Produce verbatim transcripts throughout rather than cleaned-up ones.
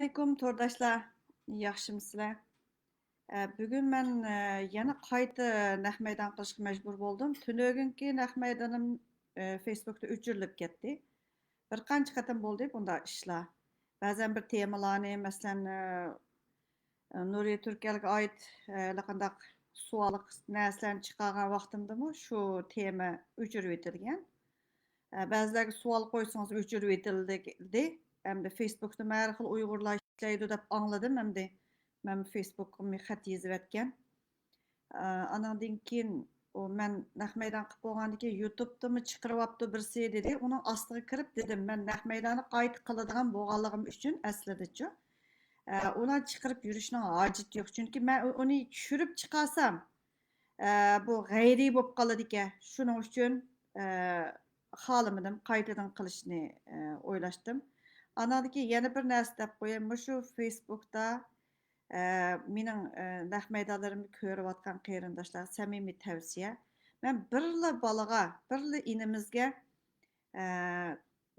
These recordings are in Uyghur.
ئەسسالامۇئەلەيكۇم تورداشلار، ياخشىمۇسىلەر؟ ئە، بۈگۈن مەن، ئە، يەنە قايتا نەق مەيدان قىلىشقا مەجبۇر بولدۇم. تۈنۈگۈنكى نەق مەيدانىم، ئە، فېيسبۇكتا ئۆچۈرۈلۈپ كەتتى. بىر قانچە قېتىم بولدى بۇنداق ئىشلار. بەزەن بىر تېمىلارنى، مەسىلەن، ئە، نۇرى تۈركەلگە ئائىت، ئە، ھېلىقانداق سوئاللىق نەرسىلەرنى چىقارغان ۋاقتىمدىمۇ شۇ تېما ئۆچۈرۈۋېتىلگەن. ئە، بەزىلەرگە سوئال قويسىڭىز ئۆچۈرۈۋېتىلدى. ئەمدى فېيسبۇكتا مەن ھەر خىل ئۇيغۇرلار ئىشلەيدۇ دەپ ئاڭلىدىم ئەمدى. مەن فېيسبۇكقىمۇ خەت يېزىۋەتكەن. ئە، ئانىڭدىن كېيىن ئۇ مەن نەق مەيدان قىلىپ بولغاندىن كېيىن يۇتۇبتىمۇ چىقىرىۋاپتۇ بىرسى دېدى. ئۇنىڭ ئاستىغا كىرىپ دېدىم، مەن نەق مەيداننى قايتا قىلىدىغان بولغانلىقىم ئۈچۈن ئەسلىدىچۇ. ئە، ئۇلار چىقىرىپ يۈرۈشنىڭ ھاجىتى يوق. چۈنكى مەن ئۇ-، ئۇنى چۈشۈرۈپ چىقارسام، ئە، بۇ غەيرىي بولۇپ قالىدىكەن. شۇنىڭ ئۈچۈن، ئە، خالىمىدىم، قايتىدىن قىلىشنى، ئە، ئويلاشتىم. ئاناندىن كېيىن يەنە بىر نەرسە دەپ قوياي. مۇشۇ فېيسبۇكتا، ئە، مېنىڭ، ئە، نەق مەيدانلىرىمنى كۆرۈۋاتقان قېرىنداشلارغا سەمىمىي تەۋسىيە. مەن بىرلا بالىغا، بىرلا ئىنىمىزگە، ئە،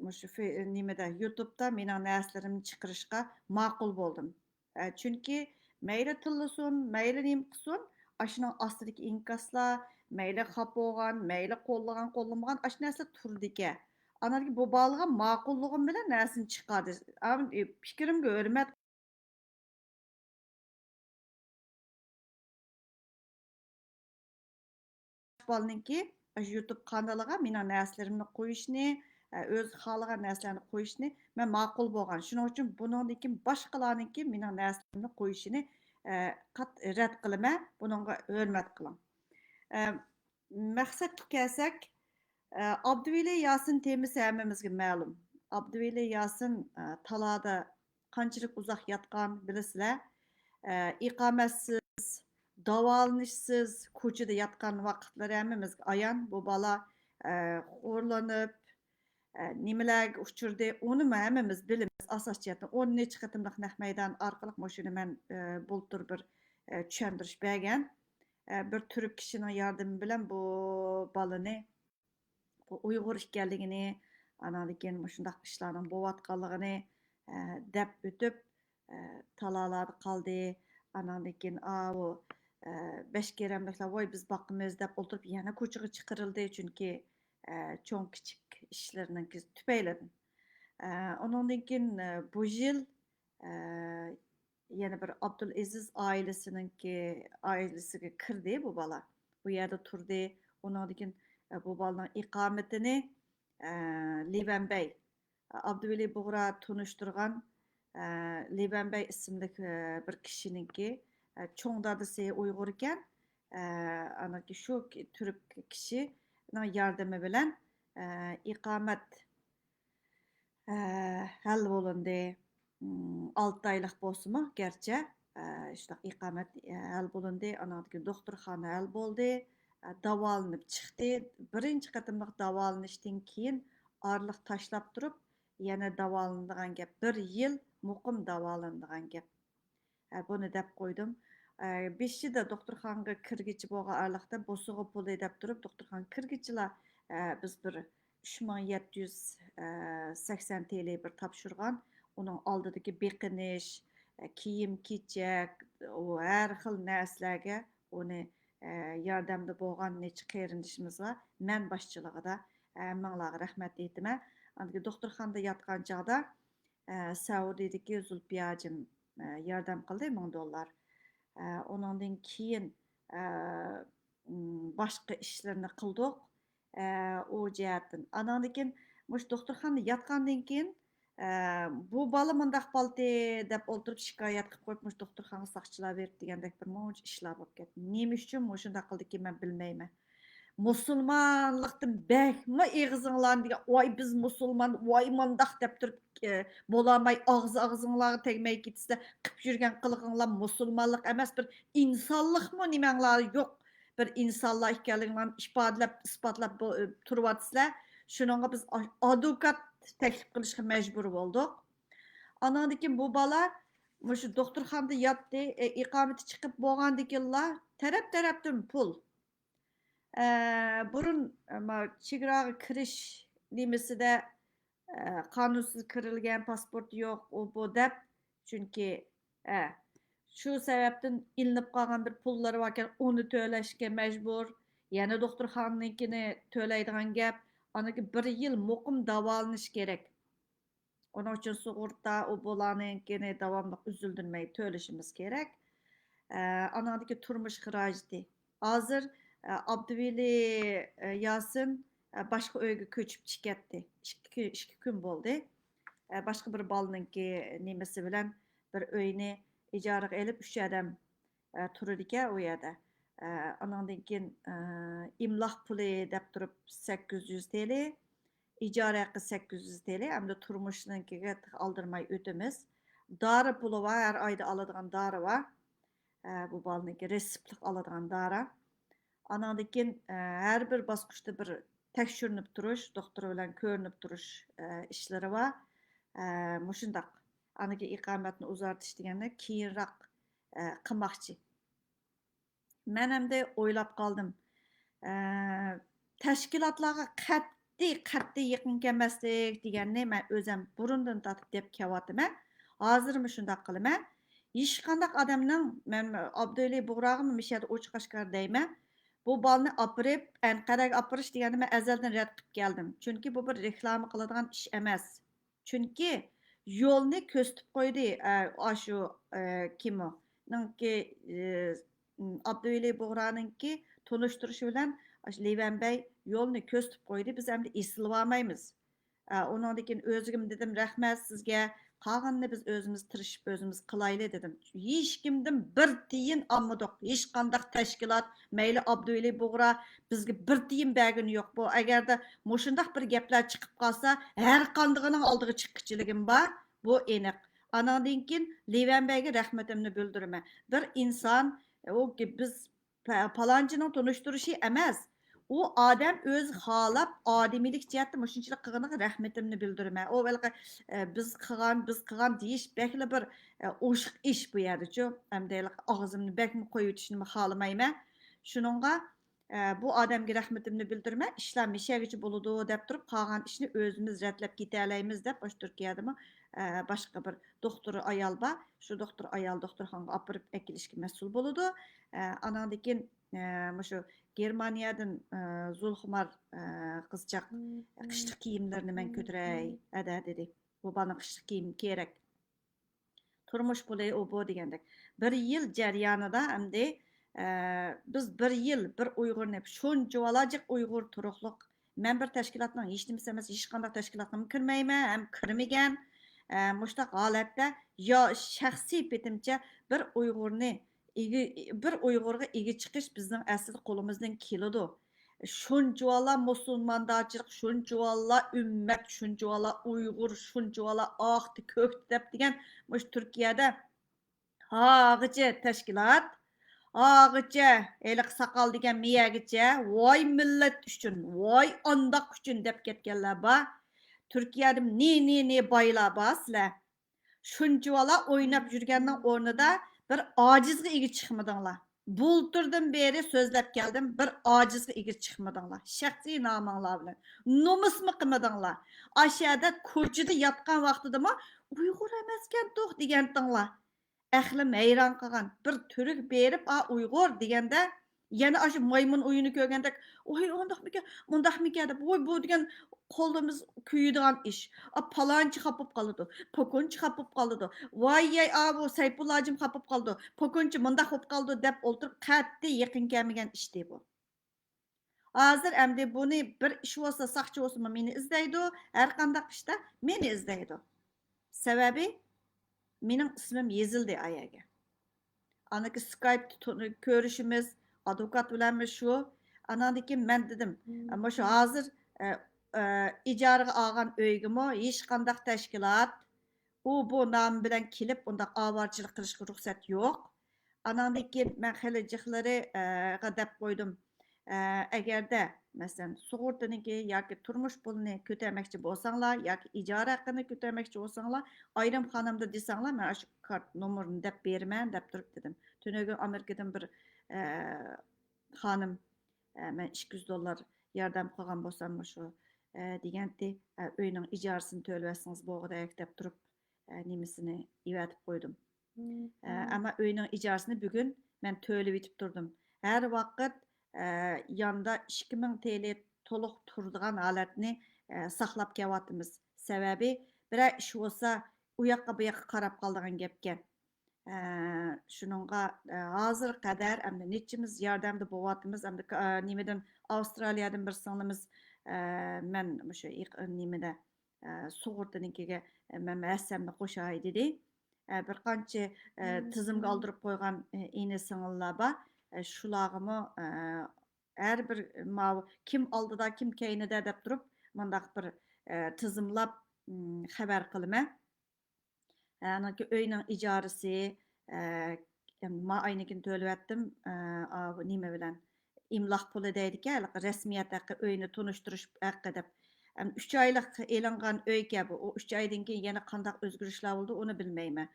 مۇشۇ فې-، نېمىدە، يۇتۇبتا مېنىڭ نەرسىلىرىمنى چىقىرىشقا ماقۇل بولدۇم. ئە، چۈنكى مەيلى تىللىسۇن، مەيلى نېمە قىلسۇن، ئاشۇنىڭ ئاستىدىكى ئىنكاسلار، مەيلى خاپا بولغان، مەيلى قوللىغان، قوللىمىغان، ئاشۇ نەرسىلەر تۇرىدىكەن. ئانىڭدىن كېيىن بۇ بالىغا ماقۇللۇقۇم بىلەن نەرسىنى چىقاردى. ئا، پىكرىمگە ھۆرمەت بالىنىڭكى ئاشۇ يۇتۇب قانىلىغا مېنىڭ نەرسىلىرىمنى قويۇشىنى، ئە، ئۆزى خالىغان نەرسىلەرنى قويۇشىنى مەن ماقۇل بولغان. شۇنىڭ ئۈچۈن بۇنىڭدىن كېيىن باشقىلارنىڭكى مېنىڭ نەرسىلىرىمنى قويۇشىنى، ئە، قەت-، رەت قىلىمەن، بۇنىڭغا ھۆرمەت قىلىڭ. ئە، مەقسەتكە كەلسەك، ئە، ئابدۇۋەلى ياسىن تېمىسى ھەممىمىزگە مەلۇم. ئابدۇۋەلى ياسىن، ئە، تالادا قانچىلىك ئۇزاق ياتقان بىلىسىلەر. ئە، ئىقامەتسىز، داۋالىنىشسىز كوچىدا ياتقان ۋاقىتلىرى ھەممىمىزگە ئايان. بۇ بالا، ئە، خورلىنىپ، ئە، نېمىلەرگە ئۇچرىدى، ئۇنىمۇ ھەممىمىز بىلىمىز. ئاساسىي جەھەتتىن ئون نەچچە قېتىملىق نەق مەيدان ئارقىلىق مۇشۇنى مەن، ئە، بۇلتۇر بىر، ئە، چۈشەندۈرۈش بەرگەن. ئە، بىر تۈرك كىشىنىڭ ياردىمى بىلەن بۇ بالىنى بۇ ئۇيغۇر ئىكەنلىكىنى، ئاناندىن كېيىن مۇشۇنداق ئىشلارنىڭ بولۇۋاتقانلىقىنى، ئە، دەپ ئۆتۈپ، ئە، تالالادا قالدى. ئاناندىن كېيىن، ئاۋۇ، ئە، بەش گىرەملىكلەر، ۋاي، بىز باقىمىز دەپ ئولتۇرۇپ، يەنە كوچىغا چىقىرىلدى. چۈنكى، ئە، چوڭ كىچىك ئىشلىرىنىڭكى تۈپەيلىدىن. ئە، ئۇنىڭدىن كېيىن، ئە، بۇ يىل، ئە، يەنە بىر ئابدۇلئەزىز ئائىلىسىنىڭكى، ئائىلىسىگە كىردى بۇ بالا. بۇ يەردە تۇردى. ئۇنىڭدىن كېيىن، ئە، بۇ بالىنىڭ ئىقامىتىنى، ئە، لىۋەن بەي، ئابدۇۋەلى بۇغرا تونۇشتۇرغان، ئە، لىۋەن بەي ئىسىملىك، ئە، بىر كىشىنىڭكى، ئە، چوڭ دادىسى ئۇيغۇر ئىكەن. ئە، ئانىڭكى شۇ كى-، تۈرك كىشىنىڭ ياردىمى بىلەن، ئە، ئىقامەت ئە، ھەل بولۇندى. ئىم، ئالتە ئايلىق بولسىمۇ، گەرچە، ئە، شۇنداق ئىقامەت، ئە، ھەل بولۇندى. ئاناندىن كېيىن دوختۇرخانا ھەل بولدى. ئە، داۋالىنىپ چىقتى. بىرىنچى قېتىملىق داۋالىنىشتىن كېيىن ئارىلىق تاشلاپ تۇرۇپ، يەنە داۋالىنىدىغان گەپ. بىر يىل مۇقىم داۋالىنىدىغان گەپ. ئە، بۇنى دەپ قويدۇم. ئە، بېشىدا دوختۇرخانىغا كىرگۈچە بولغان ئارىلىقتا بوسۇغا پۇلى دەپ تۇرۇپ، دوختۇرخانىغا كىرگۈچىلا، ئە، بىز بىر ئۈچ مىڭ يەتتە يۈز سەكسەن تىيىن بىر تاپشۇرغان. ئۇنىڭ ئالدىدىكى بېقىنىش، ئە، كىيىم-كېچەك، ئۇ ھەر خىل نەرسىلەرگە ئۇنى، ئە، ياردەمدە بولغان نەچچە قېرىندىشىمىز بار. مەن باشچىلىقىدا ھەممىڭلارغا رەھمەت ئېيتىمەن. ئاندىن كېيىن دوختۇرخانىدا ياتقان چاغدا، ئە، سەئۇدىدىكى زۇلپىيە ھاجىم، ئە، ياردەم قىلدى، مىڭ دوللار. ئە، ئۇنىڭدىن كېيىن، ئە، م، باشقا ئىشلىرىنى قىلدۇق. ئە، ئۇ جەھەتتىن. ئاناندىن كېيىن مۇشۇ دوختۇرخانىدا ياتقاندىن كېيىن، ئە، بۇ بالا مۇنداق بالىتى دەپ ئولتۇرۇپ شىكايەت قىلىپ قويۇپ، مۇشۇ دوختۇرخانىغا ساقچىلار بېرىپ دېگەندەك بىر مۇنچە ئىشلار بولۇپ كەتتى. نېمە ئۈچۈن مۇشۇنداق قىلدىكىن، مەن بىلمەيمەن. مۇسۇلمانلىقتىن بەكمۇ ئېغىزىڭلارنى دېگەن، ۋاي، بىز مۇسۇلمان، ۋاي، مانداق دەپ تۇرۇپ، ئە، بولالماي، ئاغزى ئاغزىڭلارغا تەگمەي كېتىسىلەر. قىلىپ يۈرگەن قىلىقىڭلار مۇسۇلمانلىق ئەمەس، بىر ئىنسانلىقمۇ نېمەڭلار يوق. بىر ئىنسانلار ئىكەنلىكىڭلارنى ئىپادىلەپ، ئىسپاتلاپ بو-، ئە، تۇرۇۋاتىسىلەر. شۇنىڭغا بىز ئا-، ئادۋوكات تەكلىپ قىلىشقا مەجبۇر بولدۇق. ئاناندىن كېيىن بۇ بالا مۇشۇ دوختۇرخانىدا ياتتى، ئە، ئىقامىتى چىقىپ بولغاندىن كېيىنلا تەرەپ-تەرەپتىن پۇل. ئە، بۇرۇن، ئە، ما، چېگراغا كىرىش نېمىسىدە، ئە، قانۇنسىز كىرىلگەن، پاسپورت يوق، ئۇ بۇ دەپ، چۈنكى، ھە، شۇ سەۋەبتىن ئېلىنىپ قالغان بىر پۇللىرى باركەن، ئۇنى تۆلەشكە مەجبۇر. يەنە دوختۇرخانىنىڭكىنى تۆلەيدىغان گەپ. ئاندىن كېيىن بىر يىل مۇقىم داۋالىنىش كېرەك. ئۇنىڭ ئۈچۈن سۇغۇرتا، ئۇ بۇلارنىڭكىنى داۋاملىق ئۈزۈلدۈرمەي تۆلىشىمىز كېرەك. ئە، ئانىڭدىكى تۇرمۇش خىراجىتى. ھازىر، ئە، ئابدۇۋەلى، ئە، ياسىن، ئە، باشقا ئۆيگە كۆچۈپ چىقىۋەتتى. ئىككى، ئىككى كۈن بولدى. ئە، باشقا بىر بالىنىڭكى نېمىسى بىلەن بىر ئۆينى ئىجارىگە ئېلىپ، ئۈچ ئادەم، ئە، تۇرىدىكەن ئۇ يەردە. ئە، ئانىڭدىن كېيىن، ئە، ئىملاق پۇلى دەپ تۇرۇپ سەككىز يۈز تېلى، ئىجارە ھەققى سەككىز يۈز تېلى، ئەمدى تۇرمۇشنىڭكىگە تېخى ئالدىرىماي ئۆتىمىز. دارى پۇلى بار، ھەر ئايدا ئالىدىغان دارى بار. ئە، بۇ بالىنىڭكى رېتسېپلىق ئالىدىغان دارى. ئاناندىن كېيىن، ئە، ھەر بىر باسقۇچتا بىر تەكشۈرۈنۈپ تۇرۇش، دوختۇر بىلەن كۆرۈنۈپ تۇرۇش، ئە، ئىشلىرى بار. ئە، مۇشۇنداق. ئاندىن كېيىن ئىقامەتنى ئۇزارتىش دېگەننى كېيىنراق، ئە، قىلماقچى. مەن ئەمدى ئويلاپ قالدىم. ئە، تەشكىلاتلارغا قەتئىي، قەتئىي يېقىن كەلمەسلىك دېگەننى مەن ئۆزۈم بۇرۇندىن تارتىپ دەپ كېلىۋاتىمەن. ھازىرمۇ شۇنداق قىلىمەن. ھېچقانداق ئادەمنىڭ، مەن ئابدۇۋەلى بۇغراغىمۇ مۇشۇ يەردە ئوچۇق ئاشكارا دەيمەن، بۇ بالىنى ئاپىرىپ، ئەنقەرەگە ئاپىرىش دېگەننى مەن ئەزەلدىن رەت قىلىپ كەلدىم. چۈنكى بۇ بىر رېكلاما قىلىدىغان ئىش ئەمەس. چۈنكى يولنى كۆرسىتىپ قويدى، ئە، ئاشۇ، ئە، كىم ئۇ؟ نىڭكى، ئە، ئابدۇۋەلى بۇغرانىڭكى تونۇشتۇرۇشى بىلەن ئاشۇ لىۋەن بەي يولنى كۆرسىتىپ قويدى. بىز ئەمدى ئېسىلىۋالمايمىز. ئە، ئۇنىڭدىن كېيىن ئۆزىگىمۇ دېدىم، رەھمەت سىزگە، قالغىنىنى بىز ئۆزىمىز تىرىشىپ ئۆزىمىز قىلايلى دېدىم. ھېچكىمدىن بىر تىيىن ئالمىدۇق. ھېچقانداق تەشكىلات، مەيلى ئابدۇۋەلى بۇغرا بىزگە بىر تىيىن بەرگىنى يوق. بۇ ئەگەردە مۇشۇنداق بىر گەپلەر چىقىپ قالسا، ھەر قاندىقىنىڭ ئالدىغا چىققۇچىلىكىم بار. بۇ ئېنىق. ئاناندىن كېيىن لىۋەن بەيگە رەھمىتىمنى بىلدۈرىمەن. بىر ئىنسان، ئۇ، بىز پە-، پالانچىنىڭ تونۇشتۇرۇشى ئەمەس. ئۇ ئادەم ئۆزى خالاپ، ئادىمىيلىك جەھەتتە مۇشۇنچىلىك قىلغىنىغا رەھمىتىمنى بىلدۈرىمەن. ئۇ ھېلىقى، ئە، بىز قىلغان، بىز قىلغان دېيىش بەكلا بىر، ئە، ئوشۇق ئىش بۇ يەردىچۇ. ئەمدى ھېلىقى ئاغزىمنى بەكمۇ قويۇۋېتىشنىمۇ خالىمايمەن. شۇنىڭغا، ئە، بۇ ئادەمگە رەھمىتىمنى بىلدۈرىمەن. ئىشلار مىشەگىچە بولىدۇ دەپ تۇرۇپ، قالغان ئىشنى ئۆزىمىز رەتلەپ كېتەلەيمىز دەپ، ئاشۇ تۈركىيەدىمۇ، ئە، باشقا بىر دوختۇر ئايال بار. شۇ دوختۇر ئايال دوختۇرخانىغا ئاپىرىپ ئەكېلىشكە مەسئۇل بولىدۇ. ئە، ئاناندىن كېيىن، ئە، مۇشۇ گېرمانىيەدىن، ئە، زۇلخۇمار، ئە، قىزچاق قىشلىق كىيىملىرىنى مەن كۆتۈرەي، ھەدە دېدى. بۇ بالىنىڭ قىشلىق كىيىمى كېرەك. تۇرمۇش پۇلى، ئۇ بۇ دېگەندەك. بىر يىل جەريانىدا ئەمدى، ئە، بىز بىر يىل بىر ئۇيغۇرنى، شۇنچىۋالا جىق ئۇيغۇر تۇرۇقلۇق، مەن بىر تەشكىلاتنىڭ ھېچنېمىسى ئەمەس، ھېچقانداق تەشكىلاتقىمۇ كىرمەيمەن، ھەم كىرمىگەن. ئە، مۇشۇنداق ھالەتتە يا شەخسىي پېتىمچە بىر ئۇيغۇرنى ئىگە-، بىر ئۇيغۇرغا ئىگە چىقىش بىزنىڭ ئەسلىدە قولىمىزدىن كېلىدۇ. شۇنچىۋالا مۇسۇلماندارچىلىق، شۇنچىۋالا ئۈممەت، شۇنچىۋالا ئۇيغۇر، شۇنچىۋالا ئاقتى، كۆكتى دەپ دېگەن مۇشۇ تۈركىيەدە ھاغىچە تەشكىلات، ھاغىچە ھېلىقى ساقال دېگەن مىيەگىچە، ۋاي مىللەت ئۈچۈن، ۋاي ئانداق ئۈچۈن دەپ كەتكەنلەر بار. تۈركىيەدە نى، نى، نى بايلار بار سىلەر. شۇنچىۋالا ئويناپ يۈرگەننىڭ ئورنىدا بىر ئاجىزغا ئىگە چىقمىدىڭلار. بۇلتۇردىن بېرى سۆزلەپ كەلدىم، بىر ئاجىزغا ئىگە چىقمىدىڭلار. شەخسىي نامىڭلار بىلەن. نومۇسمۇ قىلمىدىڭلار. ئاشۇ يەردە كوچىدا ياتقان ۋاقتىدىمۇ ئۇيغۇر ئەمەسكەنتۇق دېگەنتىڭلار. ئەقلىم ھەيران قالغان. بىر تۈرك بېرىپ، ئا، ئۇيغۇر دېگەندە، يەنە ئاشۇ مايمۇن ئويۇنى كۆرگەندەك، ۋاي، ئۇنداقمىكەن، مۇنداقمىكەن دەپ، ۋاي، بۇ دېگەن قولىمىز كۆيىدىغان ئىش. ئا، پالانچى خاپا بولۇپ قالىدۇ، پوكونچى خاپا بولۇپ قالىدۇ. ۋاي، ياي، ئا، بۇ سەيپۇللا ھاجىم خاپا بولۇپ قالىدۇ، پوكونچى مۇنداق بولۇپ قالىدۇ دەپ ئولتۇرۇپ قەتئىي يېقىن كەلمىگەن ئىشتى بۇ. ھازىر ئەمدى بۇنى بىر ئىش بولسا، ساقچى بولسىمۇ مېنى ئىزدەيدۇ، ھەر قانداق ئىشتا مېنى ئىزدەيدۇ. سەۋەبى، مېنىڭ ئىسمىم يېزىلدى ئايەگە. ئانىكى سكايپتا تو-، كۆرۈشىمىز، ئادۋوكات بىلەنمۇ شۇ. ئاناندىن كېيىن مەن دېدىم، مم، مۇشۇ ھازىر، ئە، ئە، ئىجارىگە ئالغان ئۆيگىمۇ ھېچقانداق تەشكىلات، ئۇ بۇ نامى بىلەن كېلىپ، ئۇنداق ئاۋارىچىلىك قىلىشقا رۇخسەت يوق. ئاناندىن كېيىن مەن خېلى جىقلىرى، ئە، غا دەپ قويدۇم. ئە، ئەگەردە، مەسىلەن، سۇغۇرتىنىڭكى ياكى تۇرمۇش پۇلىنى كۆتۈرمەكچى بولساڭلار ياكى ئىجارە ھەققىنى كۆتۈرمەكچى بولساڭلار، ئايرىم خانىمدا دېسەڭلار، مەن ئاشۇ كارت نومۇرىنى دەپ بېرىمەن دەپ تۇرۇپ دېدىم. تۈنۈگۈن ئامېرىكىدىن بىر، ئە، خانىم، ئە، مەن ئىككى يۈز دوللار ياردەم قىلغان بولسام مۇشۇ، ئە، دېگەنتى، ئە، ئۆينىڭ ئىجارىسىنى تۆلىۋەتسىڭىز بولغۇدەك دەپ تۇرۇپ، ئە، نېمىسىنى ئېۋەتىپ قويدۇم. ئە، ئەمما ئۆينىڭ ئىجارىسىنى بۈگۈن مەن تۆلىۋېتىپ تۇردۇم. ھەر ۋاقىت، ئە، ياندا ئىككى مىڭ تىل تولۇق تۇرىدىغان ھالەتنى، ئە، ساقلاپ كېلىۋاتىمىز. سەۋەبى، بىرەر ئىش بولسا، ئۇ ياققا، بۇ ياققا قاراپ قالىدىغان گەپكەن. ئە، شۇنىڭغا، ئە، ھازىرغا قەدەر ئەمدى نەچچىمىز ياردەمدە بولۇۋاتىمىز. ئەمدى، ئە، نېمىدىن، ئاۋسترالىيەدىن بىر سىڭلىمىز، ئە، مەن مۇشۇ يېق-، نېمىدە، ئە، سۇغۇرتىنىڭكىگە، ئە، مەن ھەسسەمنى قوشاي دېدى. ئە، بىر قانچە، ئە، تىزىمگە ئالدۇرۇپ قويغان، ئە، ئىنى سىڭىللار بار. ئە، شۇلارغىمۇ، ئە، ھەر بىر ماۋۇ كىم ئالدىدا، كىم كەينىدە دەپ تۇرۇپ، مۇنداق بىر، ئە، تىزىملاپ، ئىم، خەۋەر قىلىمەن. ئانىڭكى ئۆينىڭ ئىجارىسى، ئە، ما ئاينىڭكىنى تۆلىۋەتتىم، ئە، ئاۋۇ نېمە بىلەن، ئىملاق پۇلى دەيدىكەن، ھېلىقى رەسمىيەت ھەققى، ئۆينى تونۇشتۇرۇش ھەققى دەپ. ئەم، ئۈچ ئايلىق ئېلىنغان ئۆيكەن بۇ. ئۇ ئۈچ ئايدىن كېيىن يەنە قانداق ئۆزگىرىشلەر بولىدۇ، ئۇنى بىلمەيمەن.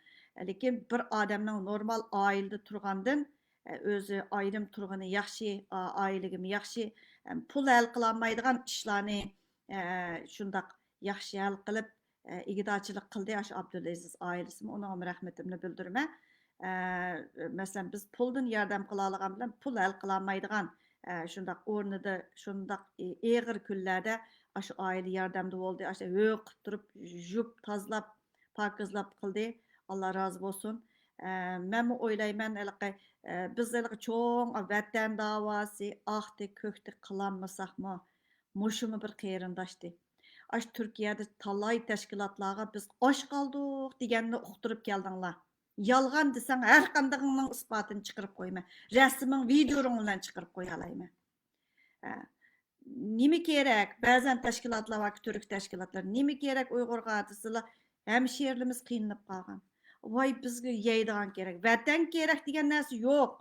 لېكىن بىر ئادەمنىڭ نورمال ئائىلىدە تۇرغاندىن، ئە، ئۆزى ئايرىم تۇرغىنى ياخشى، ئا-، ئائىلىگىمۇ ياخشى. ئەم، پۇل ھەل قىلالمايدىغان ئىشلارنى، ئە، شۇنداق ياخشى ھەل قىلىپ، ئە، ئىگىدارچىلىق قىلدى ئاشۇ ئابدۇلئەزىز ئائىلىسىمۇ. ئۇنىڭغىمۇ رەھمىتىمنى بىلدۈرىمەن. ئە، مەسىلەن، بىز پۇلدىن ياردەم قىلالىغان بىلەن پۇل ھەل قىلالمايدىغان، ئە، شۇنداق ئورنىدا، شۇنداق ئېغىر كۈنلەردە ئاشۇ ئائىلە ياردەمدە بولدى. ئاشۇ ھۆ قىپ تۇرۇپ، يۇيۇپ، تازىلاپ، پاكىزلاپ قىلدى. ئاللا رازى بولسۇن. ئە، مەنمۇ ئويلايمەن، ھېلىقى، ئە، بىز ھېلىقى چوڭ ۋەتەن داۋاسى، ئاقتى، كۆكتى قىلالمىساقمۇ، مۇشۇمۇ بىر قېرىنداشتى. ئاشۇ تۈركىيەدە تالاي تەشكىلاتلارغا بىز ئاچ قالدۇق دېگەننى ئۇقتۇرۇپ كەلدىڭلار. يالغان دېسەڭ، ھەر قاندىقىڭنىڭ ئىسپاتىنى چىقىرىپ قويىمەن. رەسىمىڭ، ۋىدىيوڭ بىلەن چىقىرىپ قويالايمەن. ھە. نېمە كېرەك؟ بەزەن تەشكىلاتلار بار، تۈرك تەشكىلاتلىرى. نېمە كېرەك ئۇيغۇرغا دېسىلا، ھەمشىرىلىرىمىز قىينىلىپ قالغان. ۋاي، بىزگە يەيدىغان كېرەك، ۋەتەن كېرەك دېگەن نەرسە يوق.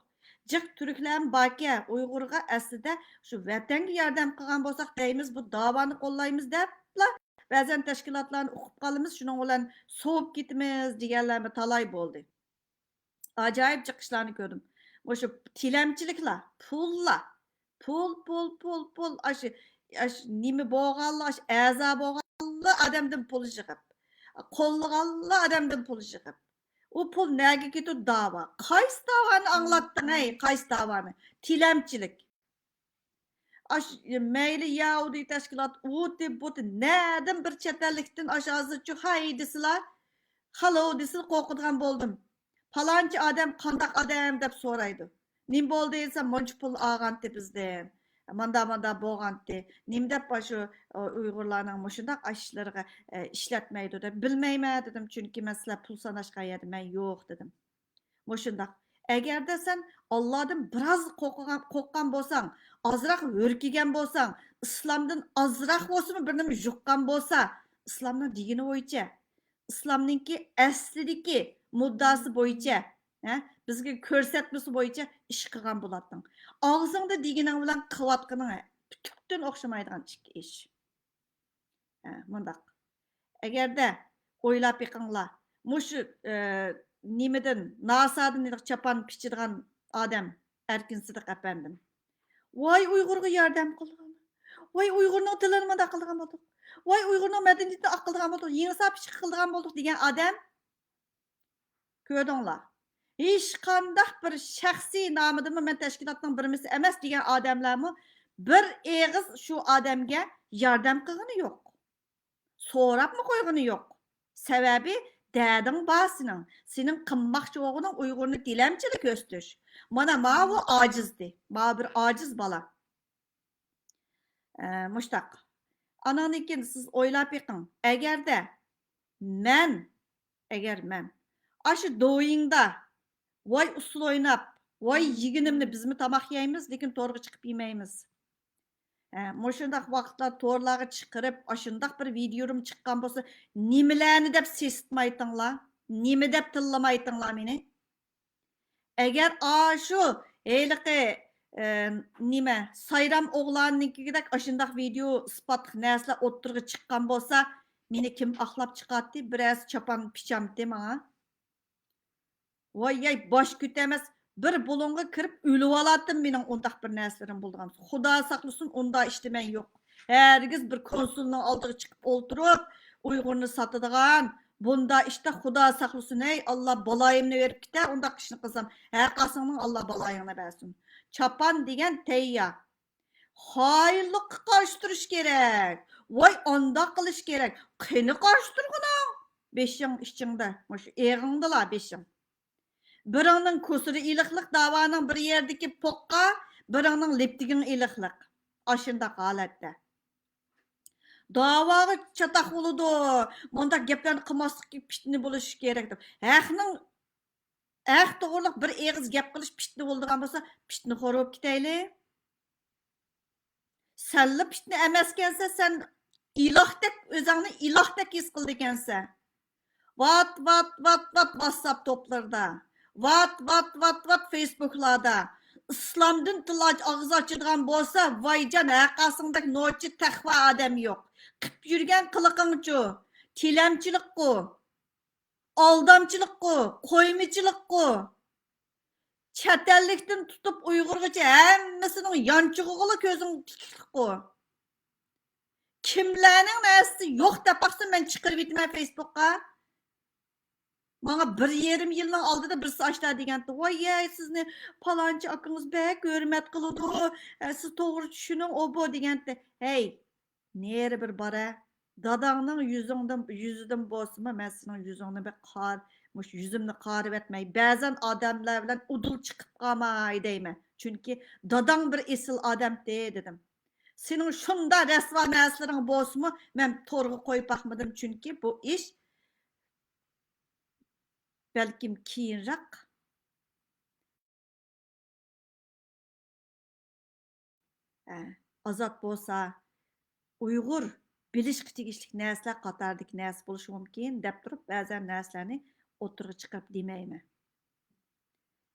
جىق تۈركلەرمۇ باركەن، ئۇيغۇرغا ئەسلىدە شۇ ۋەتەنگە ياردەم قىلغان بولساق دەيمىز، بۇ داۋانى قوللايمىز دەپلا بەزەن تەشكىلاتلارنى ئۇقۇپ قالىمىز، شۇنىڭ بىلەن سوۋۇپ كېتىمىز دېگەنلەرمۇ تالاي بولدى. ئاجايىپ جىق ئىشلارنى كۆردۈم. مۇشۇ تىلەمچىلىكلەر، پۇللار، پۇل، پۇل، پۇل، پۇل، ئاشۇ، ئاشۇ نېمە بولغانلا، ئاشۇ ئەزا بولغانلا ئادەمدىن پۇل يىغىپ، قوللىغانلا ئادەمدىن پۇل يىغىپ. ئۇ پۇل نەگە كېتىدۇ؟ داۋا. قايسى داۋانى ئاڭلاتتىڭ، ھەي؟ قايسى داۋانى؟ تىلەمچىلىك. ئاش، مەيلى يەھۇدىي تەشكىلات، ئۇتى، بۇتى، نەدىن بىر چەت ئەللىكتىن ئاشۇ ھازىرچۇ ھەي دېسىلا، خالو دېسىلا قورقىدىغان بولدۇم. پالانچى ئادەم قانداق ئادەم دەپ سورايدۇ. نېمە بولدى دېسەم، مۇنچە پۇل ئالغانتى بىزدىن. ماندا، ماندا بولغانتى. نېمە دەپ ئاشۇ، ئۇيغۇرلارنىڭ مۇشۇنداق ئاشلىرىغا، ئە، ئىشلەتمەيدۇ دەپ بىلمەيمەن دېدىم. چۈنكى مەن سىلەر پۇل ساناشقان يەردە مەن يوق دېدىم. مۇشۇنداق. ئەگەردە سەن ئاللادىن بىراز قورققان، قورققان بولساڭ، ئازراق ھۈركىگەن بولساڭ، ئىسلامدىن ئازراق بولسىمۇ بىر نېمە يۇققان بولسا، ئىسلامنىڭ دېگىنى بويىچە، ئىسلامنىڭكى ئەسلىدىكى مۇددىئاسى بويىچە، ھە، بىزگە كۆرسەتمىسى بويىچە ئىش قىلغان بولاتتىڭ. ئاغزىڭدا دېگىنىڭ بىلەن قىلىۋاتقىنىڭ پۈتۈكتىن ئوخشىمايدىغان ئىككى ئىش. ھە، مۇنداق. ئەگەردە ئويلاپ بېقىڭلار، مۇشۇ، ئە، نېمىدىن، ناسادىن چاپان پىچىدىغان ئادەم ئەركىن سىدىق ئەپەندىم. ۋاي ئۇيغۇرغا ياردەم قىلغان. ۋاي ئۇيغۇرنىڭ تىلىنى مۇنداق قىلىدىغان بولدۇق. ۋاي ئۇيغۇرنىڭ مەدەنىيىتىنى ئاق قىلىدىغان بولدۇق. يېڭىسا پىچىقى قىلىدىغان بولدۇق دېگەن ئادەم. كۆردۈڭلار. ھېچقانداق بىر شەخسىي نامىدىمۇ مەن تەشكىلاتنىڭ بىرمىسى ئەمەس دېگەن ئادەملەرمۇ بىر ئېغىز شۇ ئادەمگە ياردەم قىلغىنى يوق. سوراپمۇ قويغىنى يوق. سەۋەبى دەردىڭ بار سېنىڭ. سېنىڭ قىلماقچى بولغىنىڭ ئۇيغۇرنى تىلەمچىلىك ئۆستۈرۈش. مانا ماۋۇ ئاجىزدى. ماۋۇ بىر ئاجىز بالا. ئە، مۇشتاق. ئاناندىن كېيىن سىز ئويلاپ بېقىڭ. ئەگەردە مەن، ئەگەر مەن ئاشۇ دويىڭدا ۋاي ئۇسسۇل ئويناپ، ۋاي يېگىنىمنى بىزمۇ تاماق يەيمىز، لېكىن تورغا چىقىپ يېمەيمىز. ھە، مۇشۇنداق ۋاقىتلار تورلارغا چىقىرىپ، ئاشۇنداق بىر ۋىدىيورۇم چىققان بولسا، نېمىلەرنى دەپ سېسىتمايتىڭلار؟ نېمە دەپ تىللىمايتىڭلار مېنى؟ ئەگەر ئاشۇ ھېلىقى، ئە، نېمە، سايرام ئوغلاننىڭكىدەك ئاشۇنداق ۋىدېئو ئىسپاتلىق نەرسىلەر ئوتتۇرىغا چىققان بولسا، مېنى كىم ئاقلاپ چىقاتتى؟ بىرەرسى چاپان پىچامتى ماڭا؟ ۋاي ياي، باش كۆتەرمەس، بىر بۇلۇڭغا كىرىپ ئۆلۈۋالاتتىم، مېنىڭ ئۇنداق بىر نەرسىلىرىم بولىدىغان. خۇدا ساقلىسۇن، ئۇنداق ئىشتا مەن يوق. ھەرگىز بىر كونسۇلنىڭ ئالدىغا چىقىپ ئولتۇرۇپ، ئۇيغۇرنى ساتىدىغان، بۇندا ئىشتا خۇدا ساقلىسۇن، ھەي، ئاللا بالايىمنى بېرىپ كېتە، ئۇنداق ئىشنى قىلسام. ھەر قايسىڭنىڭ ئاللا بالايىڭنى بەرسۇن. چاپان دېگەن تەييار. خائىنلىققا قارشى تۇرۇش كېرەك. ۋاي، ئانداق قىلىش كېرەك. قېنى قارشى تۇرغىنىڭ؟ بېشىڭ ئىچىڭدە، مۇشۇ ئېغىڭدىلا بېشىڭ. بىرىڭنىڭ كوسىدا ئېلىقلىق، داۋانىڭ بىر يەردىكى پوققا، بىرىڭنىڭ لىپتىكىڭ ئېلىقلىق. ئاشۇنداق ھالەتتە. داۋاغا چاتاق بولىدۇ. مۇنداق گەپلەرنى قىلماسلىق، پىتنە بولۇشى كېرەك دەپ. ھەقنىڭ، ھەق توغرىلىق بىر ئېغىز گەپ قىلىش پىتنە بولىدىغان بولسا، پىتنىخور بولۇپ كېتەيلى. سەنلا پىتنە ئەمەسكەنسەن، سەن ئىلاھتەك، ئۆزۈڭنى ئىلاھتەك ھېس قىلىدىكەنسەن. ۋات، ۋات، ۋات، ۋات، ۋاتساپ توپلىرىدا. ۋات، ۋات، ۋات، ۋات، فېيسبۇكلاردا. ئىسلامدىن تىل ئاچ-، ئاغزى ئاچىدىغان بولسا، ۋايجان، ھەققاسىڭدەك نوچى، تەقۋا ئادەم يوق. قىپ يۈرگەن قىلىقىڭچۇ؟ تىلەمچىلىققۇ؟ ئالدامچىلىققۇ؟ قويمىچىلىققۇ؟ چەت ئەللىكتىن تۇتۇپ ئۇيغۇرغىچە ھەممىسىنىڭ يانچۇقىغىلا كۆزۈڭ تىكىكلىققۇ؟ كىملەرنىڭ نەرسىسى يوق دەپ باقسا، مەن چىقىرىۋېتىمەن فېيسبۇكقا. ماڭا بىر يېرىم يىلنىڭ ئالدىدا بىرسى ئاشتا دېگەنتى، ۋاي يەي، سىزنى پالانچى ئاكىڭىز بەك ھۆرمەت قىلىدۇ، ئە، سىز توغرا چۈشىنىڭ، ئوبو دېگەنتى. ھەي، نېرى بىر بارە، داداڭنىڭ يۈزۈڭدىن، يۈزىدىن بولسىمۇ، مەن سېنىڭ يۈزۈڭنى بىر قار-، مۇشۇ يۈزۈمنى قارىۋەتمەي، بەزەن ئادەملەر بىلەن ئۇدۇل چىقىپ قالماي دەيمەن. چۈنكى داداڭ بىر ئېسىل ئادەمتى، دېدىم. سېنىڭ شۇنداق رەسۋا نەرسىلىرىڭ بولسىمۇ، مەن تورغا قويۇپ باقمىدىم، چۈنكى بۇ ئىش بەلكىم كېيىنراق، ئە، ئازاد بولسا، ئۇيغۇر بىلىشقا تېگىشلىك نەرسىلەر قاتارىدىكى نەرسە بولۇشى مۇمكىن، دەپ تۇرۇپ، بەزەن نەرسىلەرنى ئوتتۇرىغا چىقىرىپ دېمەيمەن.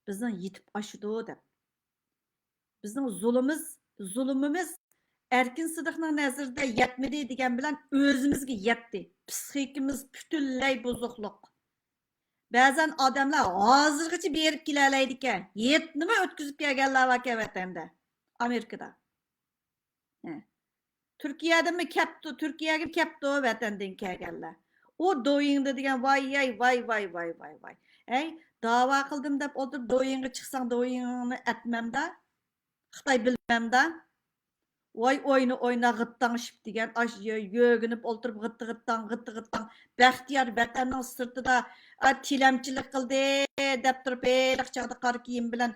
بىزنىڭ يېتىپ ئاشىدۇ دەپ. بىزنىڭ زۇلۇمىز-، زۇلۇمىمىز ئەركىن سىدىقنىڭ نەزىرىدە يەتمىدى دېگەن بىلەن ئۆزىمىزگە يەتتى. پىسخىكىمىز پۈتۈنلەي بۇزۇقلۇق. بەزەن ئادەملەر ھازىرغىچە بېرىپ كېلەلەيدىكەن. ھېيتنىمۇ ئۆتكۈزۈپ كەلگەنلەر باركەن ۋەتەندە. ئامېرىكىدا. ھە. تۈركىيەدىنمۇ كەپتۇ، تۈركىيەگە كەپتۇ ۋەتەندىن كەلگەنلەر. ئۇ دويىڭدا دېگەن، ۋاي، ۋاي، ۋاي، ۋاي، ۋاي، ۋاي. ھەي، داۋا قىلدىم دەپ ئولتۇرۇپ، دويىڭغا چىقساڭ، دويىڭنى ئەتمەمدا. خىتاي بىلمەمدا. ۋاي، ئوينا، ئوينا، غىتتاڭشىپ دېگەن، ئاش يۆ-، يۆگىنىپ ئولتۇرۇپ، غىتتە غىتتاڭ، غىتتە غىتتاڭ. بەختىيار ۋەتەننىڭ سىرتىدا، ئا، تىلەمچىلىك قىلدى دەپ تۇرۇپ، ھېلىقى چاغدا قارا كىيىم بىلەن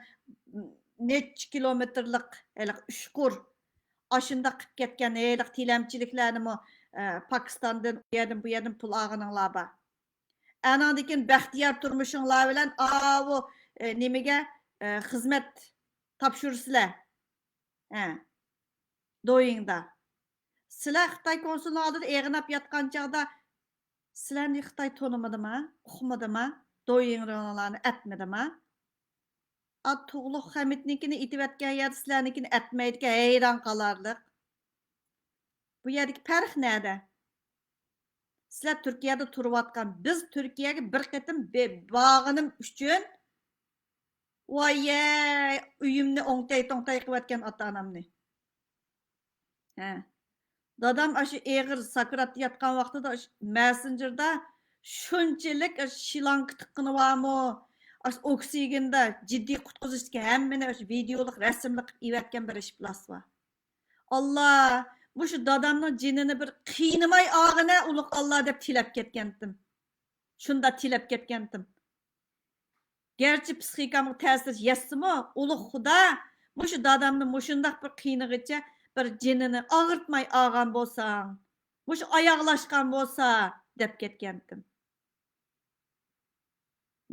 نەچچە كىلومېتىرلىق ھېلىقى ئۇچقۇر. ئاشۇنداق قىلىپ كەتكەن ھېلىقى تىلەمچىلىكلەرنىمۇ، ئە، پاكىستاندىن، ئۇ يەردىن، بۇ يەردىن پۇل ئالغىنىڭلار بار. ئاناندىن كېيىن بەختىيار تۇرمۇشۇڭلار بىلەن ئاۋۇ، ئە، نېمىگە، ئە، خىزمەت تاپشۇرىسىلەر. ھە. دويىڭدا. سىلەر خىتاي كونسۇلىنىڭ ئالدىدا ئېغىناپ ياتقان چاغدا سىلەرنى خىتاي تونۇمىدىما؟ ئۇقمىدىما؟ دويىڭلارنى ئەتمىدىما؟ ئا، تۇغلۇق خەمىتنىڭكىنى ئېتىۋەتكەن يەردە سىلەرنىڭكىنى ئەتمەيدىكەن، ھەيران قالارلىق. بۇ يەردىكى پەرق نەدە؟ سىلەر تۈركىيەدە تۇرۇۋاتقان، بىز تۈركىيەگە بىر قېتىم بې-، بارغىنىم ئۈچۈن، ۋايەي، ئۆيۈمنى ئوڭتەي-توڭتەي قىلىۋەتكەن ئاتا-ئانامنى. ھە. دادام ئاشۇ ئېغىر ساكراتتا ياتقان ۋاقتىدا ئاشۇ مەسسېنجېردا شۇنچىلىك شىلانكا تىققىنى بارمۇ؟ ئاشۇ ئوكسىگېندا جىددىي قۇتقۇزۇشتىكى ھەممىنى ئاشۇ ۋىدېئولۇق، رەسىملىك قىلىپ ئېۋەتكەن بىر ئىش بىلاسىزغۇ. ئاللا، مۇشۇ دادامنىڭ جېنىنى بىر قىينىماي ئاغىنە، ئۇلۇغ ئاللا دەپ تىلەپ كەتكەنتىم. شۇنداق تىلەپ كەتكەنتىم. گەرچە پىسخىكامغا تەسىر يەتسىمۇ، ئۇلۇغ خۇدا، مۇشۇ دادامنى مۇشۇنداق بىر قىينىغىچە، بىر جېنىنى ئاغرىتماي ئاغان بولساڭ، مۇشۇ ئاياغلاشقان بولسا، دەپ كەتكەنتىم.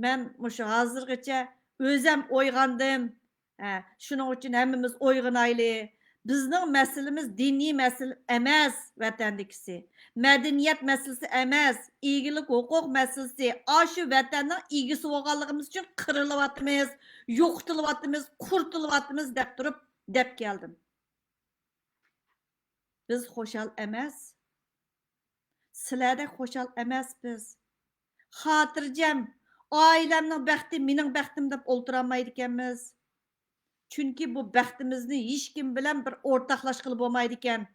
مەن مۇشۇ ھازىرغىچە ئۆزەم ئويغاندىم. ھە، شۇنىڭ ئۈچۈن ھەممىمىز ئويغىنايلى. بىزنىڭ مەسىلىمىز دىنىي مەسىلە ئەمەس، ۋەتەندىكىسى. مەدەنىيەت مەسىلىسى ئەمەس، ئىگىلىك ھوقۇق مەسىلىسى. ئاشۇ ۋەتەننىڭ ئىگىسى بولغانلىقىمىز ئۈچۈن قىرىلىۋاتىمىز، يوقىتىلىۋاتىمىز، قۇرۇتۇلۇۋاتىمىز دەپ تۇرۇپ دەپ كەلدىم. بىز خۇشال ئەمەس. سىلەردەك خۇشال ئەمەس بىز. خاتىرجەم، ئائىلەمنىڭ بەختى مېنىڭ بەختىم دەپ ئولتۇرالمايدىكەنمىز. چۈنكى بۇ بەختىمىزنى ھېچكىم بىلەن بىر ئورتاقلاشقىلى بولمايدىكەن.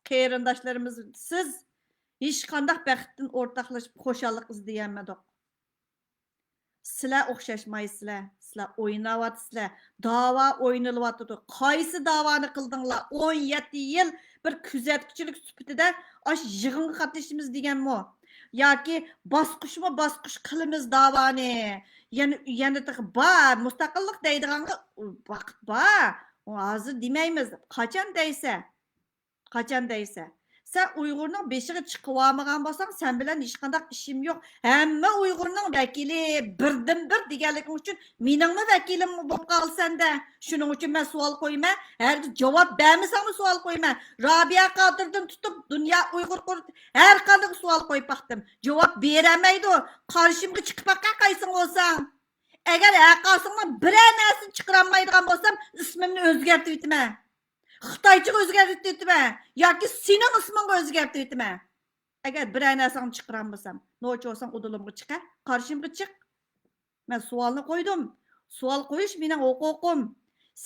قېرىنداشلىرىمىزسىز ھېچقانداق بەختتىن ئورتاقلىشىپ خۇشاللىق ئىزدىيەلمىدۇق. سىلەر ئوخشاشمايسىلەر، سىلەر ئويناۋاتىسىلەر، داۋا ئوينىلىۋاتىدۇ. قايسى داۋانى قىلدىڭلار؟ ئون يەتتە يىل بىر كۆزەتكۈچىلىك سۈپىتىدە ئاشۇ يىغىنغا قاتنىشىمىز دېگەنمۇ؟ ياكى باسقۇچمۇ باسقۇچ قىلىمىز داۋانى؟ يەنە، يەنە تېخى بار، مۇستەقىللىق دەيدىغانغا ۋاقىت بار. ھازىر دېمەيمىز. قاچان دەيسە؟ قاچان دەيسە، سەن ئۇيغۇرنىڭ بېشىغا چىقىۋالمىغان بولساڭ، سەن بىلەن ھېچقانداق ئىشىم يوق. ھەممە ئۇيغۇرنىڭ ۋەكىلى، بىردىنبىر دېگەنلىكىڭ ئۈچۈن مېنىڭمۇ ۋەكىلىم بولۇپ قالىسەن-دە. شۇنىڭ ئۈچۈن مەن سوئال قويىمەن. ھەرگىز جاۋاب بەرمىسەڭمۇ سوئال قويىمەن. رابىيە قادىردىن تۇتۇپ دۇنيا ئۇيغۇر قۇرۇلتىيى ھەر قانداق سوئال قويۇپ باقتىم. جاۋاب بېرەلمەيدۇ. قارشىمغا چىقىپ باققىن قايسىڭ بولساڭ. ئەگەر ھەرقايسىڭنىڭ بىرەر نەرسىنى چىقىرالمايدىغان بولسام، ئىسمىمنى ئۆزگەرتىۋېتىمەن. خىتايچىغا ئۆزگەرتىۋېتىمەن ياكى سېنىڭ ئىسمىڭغا ئۆزگەرتىۋېتىمەن. ئەگەر بىرەر نەرسەڭنى چىقىرالمىسام، نوچى بولساڭ ئۇدۇلۇمغا چىق، ھە، قارشىمغا چىق. مەن سوئالنى قويدۇم. سوئال قويۇش مېنىڭ ھوقۇقۇم.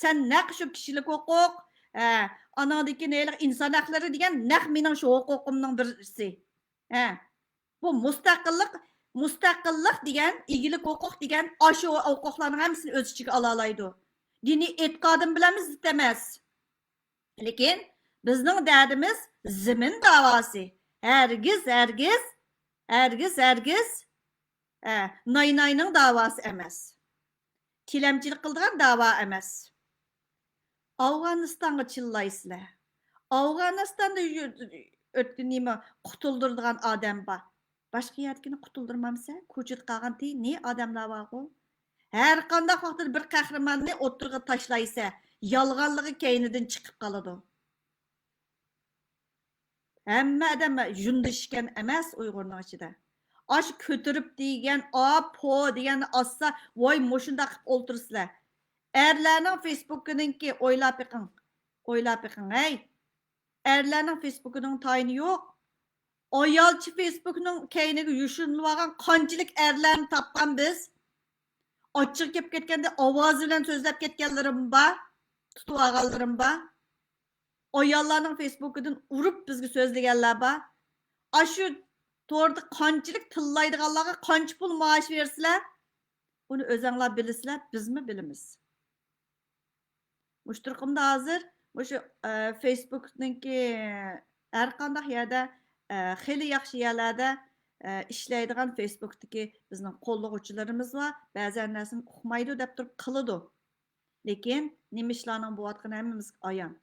سەن نەق شۇ كىشىلىك ھوقۇق، ھە، ئاناڭدىكى ھېلىقى ئىنسان ھەقلىرى دېگەن نەق مېنىڭ شۇ ھوقۇقۇمنىڭ بىرسى. ھە. بۇ مۇستەقىللىق، مۇستەقىللىق دېگەن، ئىگىلىك ھوقۇق دېگەن ئاشۇ ھوقۇقلارنىڭ ھەممىسىنى ئۆز ئىچىگە ئالالايدۇ. دىنىي ئېتىقادىم بىلەنمۇ زىت ئەمەس. لېكىن بىزنىڭ دەردىمىز زېمىن داۋاسى. ھەرگىز، ھەرگىز، ھەرگىز، ھەرگىز، ئە، ناي-ناينىڭ داۋاسى ئەمەس. تىلەمچىلىك قىلىدىغان داۋا ئەمەس. ئافغانىستانغا چىللايسىلەر. ئافغانىستاندا يۈ-، ئۆتكە نېمە قۇتۇلدۇرىدىغان ئادەم بار. باشقا يەردىكىنى قۇتۇلدۇرمامسەن؟ كوچىدا قالغان تى-، نى ئادەملەر بارغۇ. ھەر قانداق ۋاقىتتا بىر قەھرىماننى ئوتتۇرىغا تاشلايسەن، يالغانلىقى كەينىدىن چىقىپ قالىدۇ. ھەممە ئادەم يۇندىشىكەن ئەمەس ئۇيغۇرنىڭ ئىچىدە. ئاشۇ كۆتۈرۈپ دېگەن، ئا، پو دېگەننى ئاتسا، ۋاي، مۇشۇنداق قىلىپ ئولتۇرىسىلەر. ئەرلەرنىڭ فېيسبۇكىنىڭكى، ئويلاپ بېقىڭ، ئويلاپ بېقىڭ، ھەي. ئەرلەرنىڭ فېيسبۇكىنىڭ تايىنى يوق. ئايالچە فېيسبۇكنىڭ كەينىگە يوشۇرۇنۇۋالغان قانچىلىك ئەرلەرنى تاپقان بىز. ئاچچىقى كېلىپ كەتكەندە ئاۋازى بىلەن سۆزلەپ كەتكەنلىرىم بار، تۇتۇۋالغانلىرىم بار. ئاياللارنىڭ فېيسبۇكىدىن ئۇرۇپ بىزگە سۆزلىگەنلەر بار. ئاشۇ توردا قانچىلىك تىللايدىغانلارغا قانچە پۇل مائاش بېرىسىلەر؟ ئۇنى ئۆزەڭلار بىلىسىلەر، بىزمۇ بىلىمىز. مۇشۇ تۇرقۇمدا ھازىر مۇشۇ، ئە، فېيسبۇكنىڭكى ھەر قانداق يەردە، ئە، خېلى ياخشى يەرلەردە، ئە، ئىشلەيدىغان فېيسبۇكتىكى بىزنىڭ قوللىغۇچىلىرىمىز بار، بەزەن نەرسىنى ئۇقمايدۇ دەپ تۇرۇپ قىلىدۇ. لېكىن نېمە ئىشلارنىڭ بولۇۋاتقىنى ھەممىمىزگە ئايان.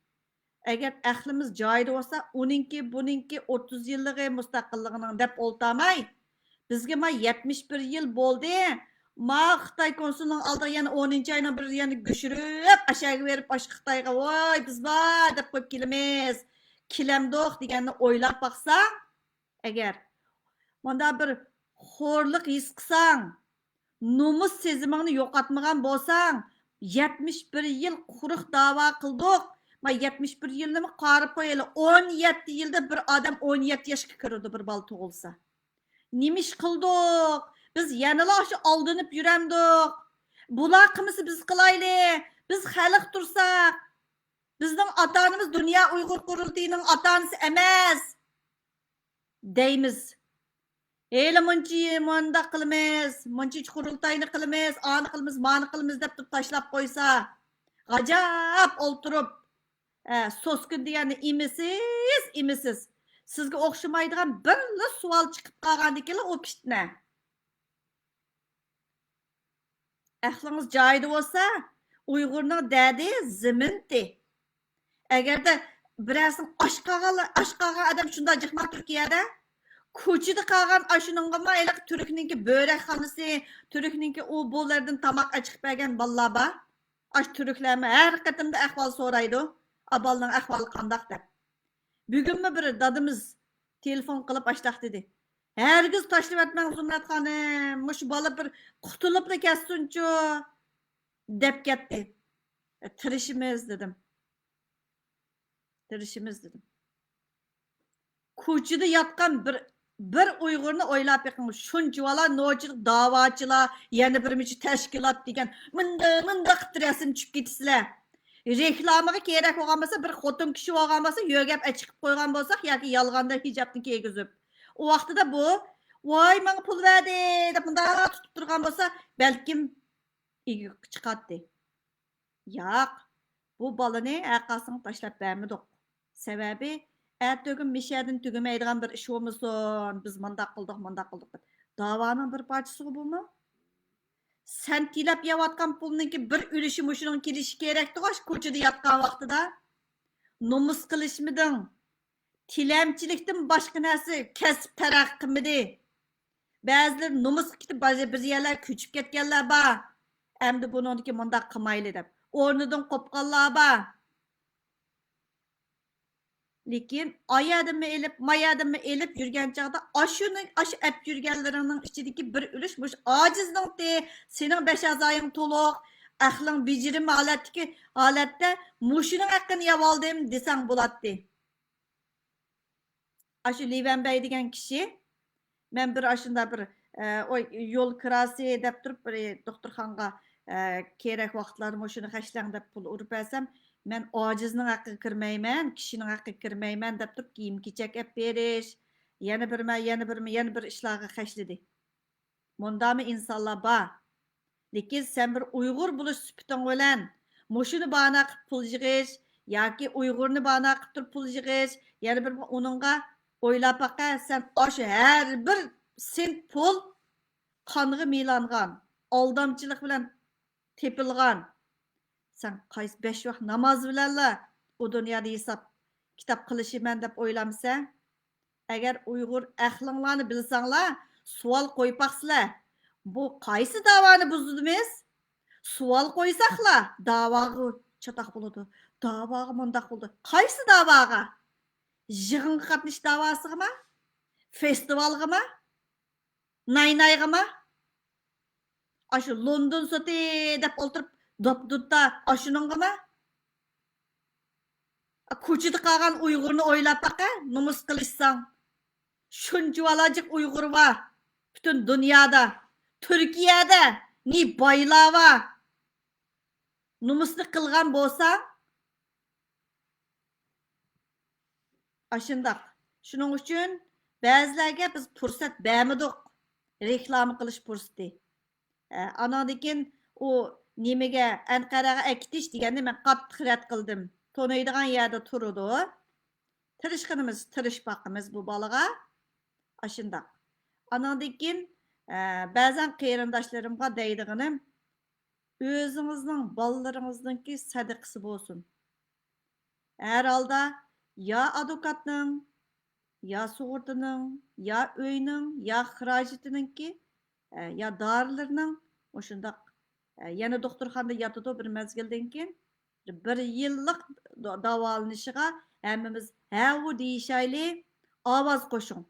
ئەگەر ئەقلىمىز جايىدا بولسا، ئۇنىڭكى، بۇنىڭكى ئوتتۇز يىللىقى مۇستەقىللىقىنىڭ دەپ ئولتۇرماي، بىزگە ما يەتمىش بىر يىل بولدى، ما خىتاي كونسۇلىنىڭ ئالدىغا يەنە ئونىنچى ئاينىڭ بىرىدە يەنە گۈشۈرۈپ ئاشەگە بېرىپ، ئاشۇ خىتايغا، ۋاي، بىز بار دەپ قويۇپ كېلىمىز، كېلەمدۇق دېگەننى ئويلاپ باقساڭ، ئەگەر مۇنداق بىر خورلۇق ھېس قىلساڭ، نومۇس سېزىمىڭنى يوقاتمىغان بولساڭ، يەتمىش بىر يىل قۇرۇق داۋا قىلدۇق. ما يەتمىش بىر يىلنىمۇ قارىپ قويايلى، ئون يەتتە يىلدا بىر ئادەم ئون يەتتە ياشقا كىرىدۇ، بىر بالا تۇغۇلسا. نېمە ئىش قىلدۇق؟ بىز يەنىلا شۇ ئالدىنىپ يۈرەمدۇق؟ بۇلار قىلمىسا بىز قىلايلى، بىز خەلق تۇرساق. بىزنىڭ ئاتا-ئانىمىز دۇنيا ئۇيغۇر قۇرۇلتىيىنىڭ ئاتا-ئانىسى ئەمەس. دەيمىز. ھېلى مۇنچە مۇنداق قىلىمىز، مۇنچە قۇرۇلتاينى قىلىمىز، ئانى قىلىمىز، مانى قىلىمىز دەپ تۇرۇپ تاشلاپ قويسا، غاجاپ ئولتۇرۇپ، ئە، سوسكىن دېگەننى ئېمىسىز، ئېمىسىز. سىزگە ئوخشىمايدىغان بىرلا سوئال چىقىپ قالغاندىكىنلا ئۇ پىتنە. ئەقلىڭىز جايىدا بولسا، ئۇيغۇرنىڭ دەردى زېمىنتى. ئەگەردە بىرەرسىنىڭ ئاچ قالغان، ئاچ قالغان ئادەم شۇنداق جىقما تۈركىيەدە، كوچىدا قالغان ئاشۇنىڭغىمۇ ھېلىقى تۈركنىڭكى بۆرەكخانىسى، تۈركنىڭكى ئۇ بۇلىرىدىن تاماق ئەچىقىپ بەرگەن بالىلار بار. ئاشۇ تۈركلەرمۇ ھەر قېتىمدا ئەھۋال سورايدۇ، ئا، بالىنىڭ ئەھۋالى قانداق دەپ. بۈگۈنمۇ بىر دادىمىز تېلېفون قىلىپ ئاشتاق دېدى. ھەرگىز تاشلىۋەتمەڭ زۇمرەت خانىم، مۇشۇ بالا بىر قۇتۇلۇپلا كەتسۇنچۇ دەپ كەتتى. تىرىشىمىز دېدىم. تىرىشىمىز دېدىم. كوچىدا ياتقان بىر، بىر ئۇيغۇرنى ئويلاپ بېقىڭ. شۇنچىۋالا نوچىلىق داۋاچىلار، يەنە بىر مۇنچە تەشكىلات دېگەن مۇنداق، مۇنداق قىلىپ رەسىم چۈشۈپ كېتىسىلەر. رېكلامىغا كېرەك بولغان بولسا، بىر خوتۇن كىشى بولغان بولسا، يۆگەپ ئەچىقىپ قويغان بولساق ياكى يالغاندا ھىجابنى كىيگۈزۈپ، ئۇ ۋاقتىدا بۇ، ۋاي، ماڭا پۇل بەردى دەپ مۇنداق تۇتۇپ تۇرغان بولسا، بەلكىم ئىگە چىقاتتى. ياق، بۇ بالىنى ھەرقايسىڭغا تاشلاپ بەرمىدۇق. سەۋەبى، ئەتىگۈن مىشەدىن تۈگىمەيدىغان بىر ئىش بولمىسۇن، بىز مۇنداق قىلدۇق، مۇنداق قىلدۇق دەپ. داۋانىڭ بىر پارچىسىغۇ بۇمۇ. سەن تىلەپ يەۋاتقان پۇلنىڭكى بىر ئۈلۈشى مۇشۇنىڭ كېلىشى كېرەكتىغۇ، كوچىدا ياتقان ۋاقتىدا. نومۇس قىلىشمىدىڭ. تىلەمچىلىكتىن باشقا نەرسە، كەسىپ تەرەققىي قىلمىدى. بەزىلىرى نومۇسقا كېتىپ، بەزى بىر يەرلەرگە كۆچۈپ كەتكەنلەر بار. ئەمدى بۇنىڭدىن كېيىن مۇنداق قىلمايلى دەپ. ئورنىدىن قوپقانلار بار. لېكىن ئايەدىنمۇ ئېلىپ، مايەدىنمۇ ئېلىپ يۈرگەن چاغدا، ئاشۇنى، ئاشۇ ئەپ يۈرگەنلىرىڭنىڭ ئىچىدىكى بىر ئۈلۈش مۇشۇ ئاجىزنىڭتى، سېنىڭ بەش ئەزايىڭ تولۇق، ئەقلىڭ بېجىرىم ھالەتتىكى، ھالەتتە مۇشۇنىڭ ھەققىنى يەۋالدىم دېسەڭ بولاتتى. ئاشۇ لى ۋەنبەي دېگەن كىشى، مەن بىر ئاشۇنداق بىر، ئە، ئوي، يول كىراسى دەپ تۇرۇپ، بىر دوختۇرخانىغا، ئە، كېرەك ۋاقىتلاردا مۇشۇنى خەجلەڭ دەپ پۇل ئۇرۇپ بەرسەم، مەن ئاجىزنىڭ ھەققىگە كىرمەيمەن، كىشىنىڭ ھەققىگە كىرمەيمەن دەپ تۇرۇپ، كىيىم-كېچەك ئەپ بېرىش، يەنە بىرمە، يەنە بىرمە، يەنە بىر ئىشلارغا خەجلىدى. مۇنداقمۇ ئىنسانلار بار. لېكىن سەن بىر ئۇيغۇر بولۇش سۈپىتىڭ بىلەن مۇشۇنى باھانە قىلىپ پۇل يىغىش ياكى ئۇيغۇرنى باھانە قىلىپ تۇرۇپ پۇل يىغىش، يەنە بىر ئۇنىڭغا ئويلاپ باقە، سەن ئاشۇ ھەر بىر سېنت پۇل قانغا مىلانغان، ئالدامچىلىق بىلەن تېپىلغان. سەن قايسى بەش ۋاق ناماز بىلەنلا ئۇ دۇنيادا ھېساب كىتاب قىلىشىمەن دەپ ئويلامسەن؟ ئەگەر ئۇيغۇر ئەقلىڭلارنى بىلسەڭلار، سوئال قويۇپ باقسىلەر. بۇ قايسى داۋانى بۇزدىمىز؟ سوئال قويساقلا، داۋاغا چاتاق بولىدۇ، داۋاغا مۇنداق بولىدۇ. قايسى داۋاغا؟ يىغىنغا قاتنىشىش داۋاسىغىمۇ؟ فېستىۋالغىمۇ؟ ناينايغىمۇ؟ ئاشۇ لوندون سوتى دەپ ئولتۇرۇپ، دوپدۇتتا ئاشۇنىڭغىمۇ؟ كوچىدا قالغان ئۇيغۇرنى ئويلاپ باقە، نومۇس قىلىشساڭ. شۇنچىۋالا جىق ئۇيغۇر بار پۈتۈن دۇنيادا. تۈركىيەدە نى بايلار بار. نومۇسنى قىلغان بولساڭ، ئاشۇنداق. شۇنىڭ ئۈچۈن بەزىلەرگە بىز پۇرسەت بەرمىدۇق. رېكلاما قىلىش پۇرسىتى. ئە، ئاناندىن كېيىن ئۇ نېمىگە، ئەنقەرەگە ئەكېتىش دېگەننى مەن قاتتىق رەت قىلدىم. تونۇيدىغان يەردە تۇرىدۇ. تىرىشقىنىمىز، تىرىشىپ باقىمىز بۇ بالىغا. ئاشۇنداق. ئاناندىن كېيىن، ئە، بەزەن قېرىنداشلىرىمغا دەيدىغىنىم، ئۆزىڭىزنىڭ، بالىلىرىڭىزنىڭكى سەدىقىسى بولسۇن. ھەر ھالدا يا ئادۋوكاتنىڭ، يا سۇغۇرتىنىڭ، يا ئۆينىڭ، يا خىراجىتىنىڭكى، ئە، يا دارىلىرىنىڭ، مۇشۇنداق، ئە، يەنە دوختۇرخانىدا ياتىدۇ بىر مەزگىلدىن كېيىن. بىر يىللىق دا-، داۋالىنىشىغا ھەممىمىز ھەۋۇ دېيىشايلى، ئاۋاز قوشۇڭ.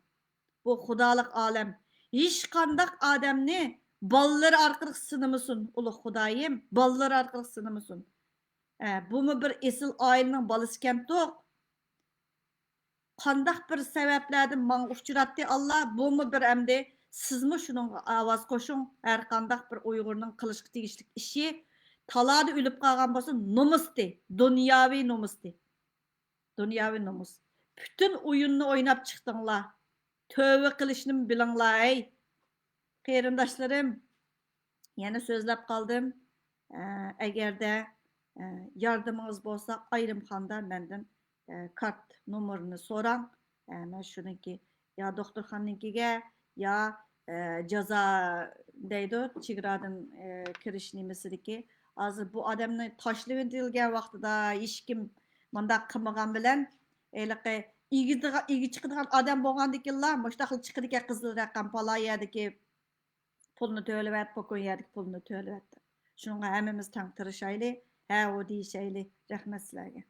بۇ خۇدالىق ئالەم. ھېچقانداق ئادەمنى بالىلىرى ئارقىلىق سىنىمىسۇن، ئۇلۇغ خۇدايىم، بالىلىرى ئارقىلىق سىنىمىسۇن. ئە، بۇمۇ بىر ئېسىل ئائىلىنىڭ بالىسىكەنتۇق. قانداق بىر سەۋەبلەردىن ماڭا ئۇچراتتى ئاللا، بۇمۇ بىر ئەمدى سىزمۇ شۇنىڭغا ئاۋاز قوشۇڭ. ھەر قانداق بىر ئۇيغۇرنىڭ قىلىشقا تېگىشلىك ئىشى تالادا ئۆلۈپ قالغان بولسا، نومۇستى، دۇنياۋى نومۇستى. دۇنياۋى نومۇس. پۈتۈن ئويۇننى ئويناپ چىقتىڭلار. تۆۋە قىلىشنىمۇ بىلىڭلار، ھەي. قېرىنداشلىرىم، يەنە سۆزلەپ قالدىم. ئە، ئەگەردە، ئە، ياردىمىڭىز بولسا، ئايرىم خاندا مەندىن، ئە، كارت نومۇرىنى سوراڭ. ئە، مەن شۇنىڭكى يا دوختۇرخانىنىڭكىگە، يا، ئە، جازا دەيدۇ، چېگرادىن، ئە، كىرىش نېمىسىدىكى. ھازىر بۇ ئادەمنى تاشلىۋېتىلگەن ۋاقتىدا ھېچكىم مۇنداق قىلمىغان بىلەن، ھېلىقى ئىگىدىغا-، ئىگە چىقىدىغان ئادەم بولغاندىكىنلا، مۇشۇنداقلا چىقىدىكەن، قىزىل رەقەم، پالان يەردىكى پۇلنى تۆلىۋەت، پوكۇن يەردىكى پۇلنى تۆلىۋەت دەپ. شۇنىڭغا ھەممىمىز تەڭ تىرىشايلى، ھەۋۇ دېيىشەيلى. رەھمەت سىلەرگە.